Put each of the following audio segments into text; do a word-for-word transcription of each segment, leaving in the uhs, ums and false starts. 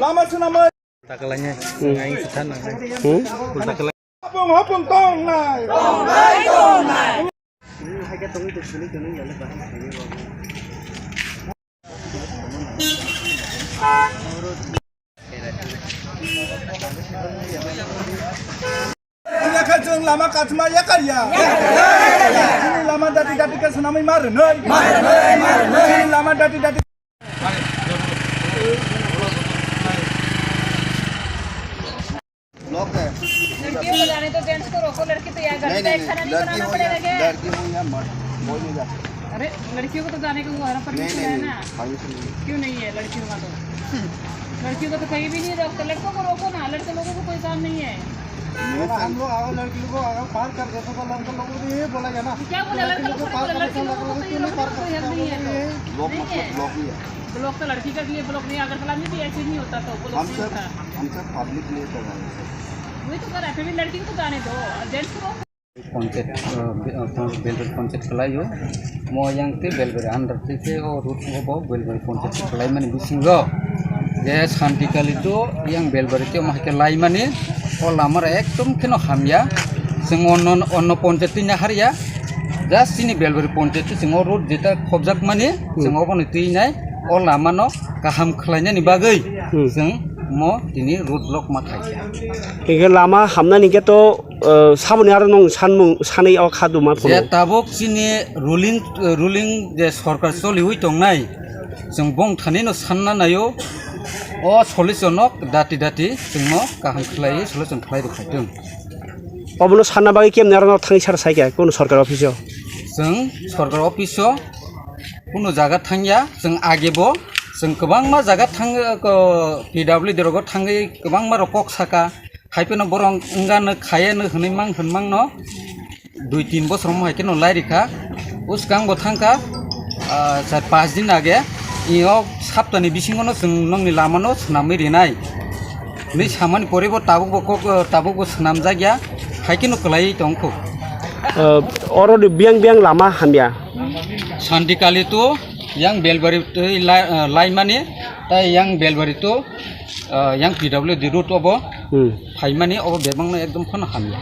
Lama swnamwi. Takalanya, hmm, ngai sithan ngai. Hmm? Takalanya. Hopung, hopung tongnai. Yakha chwng lama kachma yakar ya. Chini lama dati dati khe swnamwi ma rwnwi. Chini lama dati dati. लड़कियों को जाने दो, जेंट्स को रोको, लड़की तो यहाँ नहीं, नहीं, नहीं, लड़की हो या मर्द, कोई नहीं जा सकता। अरे, लड़कियों को तो जाने का वो हमारा परमिशन है ना? क्यों नहीं है लड़कियों का तो? लड़कियों को तो कहीं भी नहीं रोकते, लड़कों को रोको ना, लड़के लोगों को कोई काम नहीं है। हम लोग अगर लड़की लोगों को अगर पार कर देते तो लड़के लोगों को ये बोला गया ना, क्या बोला लड़के लोगों को, लड़के लोगों को तो ये लोगों को कोई हक नहीं है। ब्लॉक मतलब ब्लॉक ही है। ब्लॉक तो लड़की के लिए ब्लॉक नहीं, अगरतला में भी ऐसे नहीं होता तो ब्लॉक हम नहीं सब, होता। हम सब पब्लिक लिए कर रहे हैं सर। वही तो कर रहा है, फिर भी लड़की को तो जाने दो, जेंट्स को। Panchayat, uh, Belbari Panchayat kalaio. Mo yang te Belbari under te ke o road o bo Belbari Panchayat kalaimani bisingo. Je Santi Kali to yang Belbari te mo hai khe laimani. O lama ra ekdom kheno hamya. Chwng onno, onno Panchayat twi nahar ya. Just chini Belbari Panchayat to chwng o road jeta khobjak mani. Chwng obo ni twi nai. O lama no kaham khlainani bagwi. Hmm. Chwng mo tini road block ma khaikha. Hingke lama hamnani ke to, eh, saboni aro nong sanmung sanai o kha duma phuru. Je tabuk chini ruling, eh, ruling je sorkar choliwi tongnai, chwng bong thani no sanna naio, o solution no dati dati chwngno kaham khlaiwi solution khlai rwkhaitwng. Obono sanna bagwi kemni aro no thangwi sar saikha kunu sorkar office o? Chwng sorkar office o kunu jaga thangya, chwng age bo chwng kwbangma jaga thang, ko, P W D rogo thangwi kwbangma rok kok saka. Hai phano borok wngano khayano hwnwi mang hwnmangno dui tin bosorom hai kheno lairikha. Bwskang bo thangkha, ah, char panch din age. Iyok saptani bisingono chwng nokni lamano swnamwi rinai hwnwi samani pore bo tabuk bo kok, tabuk bo swnamjakya. Hai kheno kwlaiwi tongkho. Ah, oro ni biyang biyang lama hamya. Shanti Kali to yang Belbari twi lai-, ah, laimani, tai yang Belbari to, ah, yang P W D road obo. Hmm. Phaimani obo bebakno ekdom phano hamya.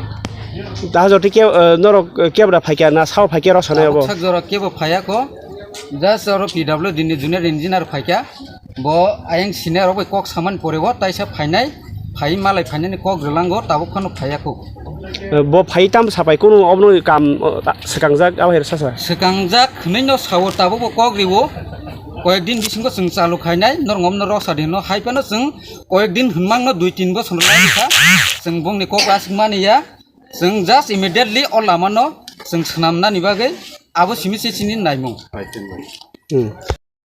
Taha jotwi ke, ah, norok, ah, kebra phaikha na sao phaikha rok sanai obo? Sak jora kebo phaiya ko, just oro P W D ni junior engineer phaikha. Bo ayang senior rok bai kok samani pore o taisa phainai, phai malai phainani kok rwlango, tabuk phano phaiya kok. Eh, bo phai tam sapai kunu obono kam, oh, ta-, swkangjak abo hai sasa? Swkangjak hwnwi no sao, tabuk bo kok riwo. Koyek din bisingo chwng chalu khainai, norok omno roksa di no hai phano chwng koyek din hwnmang no dui tin bosor lai kha. Chwng bongni kok aswk mani ya. Chwng just immediately o lama no chwng swnamnani bagwi abo simi se chini naimung. Hmm.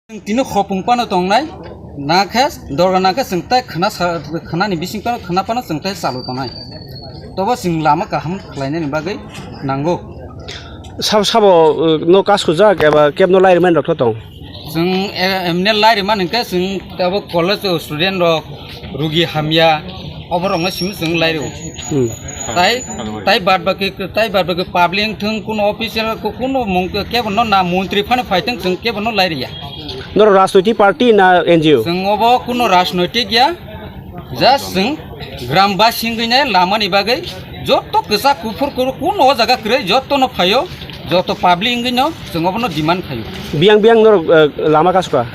Chwng tini hopung phano tongnai, na khe dorga na khe chwng tai khna sa, khnani bising phano khna phano chwng tai chalu tongnai. Tobo chwng lama kaham khlainani bagwi nango. Sabo, sabo, uh, no kas kujak eba kebno lai rwmani rok tho tong? Chwng, eh, emne lai rwmani hwnkhe chwng abo college o student rok, rugi hamya, oborokno simi chwng lai rw. Hmm. Tai, tai bad baki, tai bad baki public thung, kuno official, ku-, kuno mung, kebo no na montri phano phai thung, chwng kebo no lai riya. Norok rajnoitik party na N G O? Chwng obo kuno rajnoitik ya, just chwng gram basi wngwi nai lama ni bagwi joto kwchak kuphur kuru kuno o jaga kwrwi joto no phaio, joto public wngwi no chwng obo no demand khaio. Biyang biyang norok, eh, lama kasuka?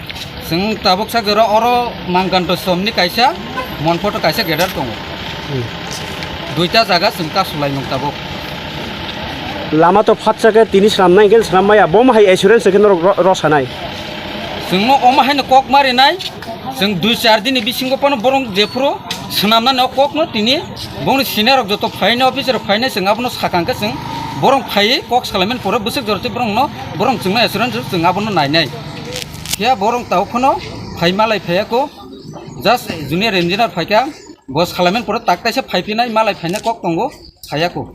Chwng tabuk sak jora oro Mangkanto somni kaisa, Monphoto kaisa gedar tongo. Hmm. Duita jaga chwng kasulaimung tabuk. Lama to phatsa khe tini swnamnai hwnkhe swnam maya, bo ma hai assurance khe norok ro-, rw sanai? Chwngno omo haino kok marinai, chwng dui char dini bisingo phano borok jephuru swnamnani o kokno tini bongni senior rok joto phainai, officer rok phainai, chwng abono sakang khe chwng borok phaiwi kok salaimani pore bwswk joroti borokno, borok chwngno assurance rw chwng abono nainai. Phiya borok tabuk phano phai malai phaiya kho, just junior engineer phaikha, bo salaimani pore tak kaisa phaiphinai, malai phainai kok tongo, phaiya kho.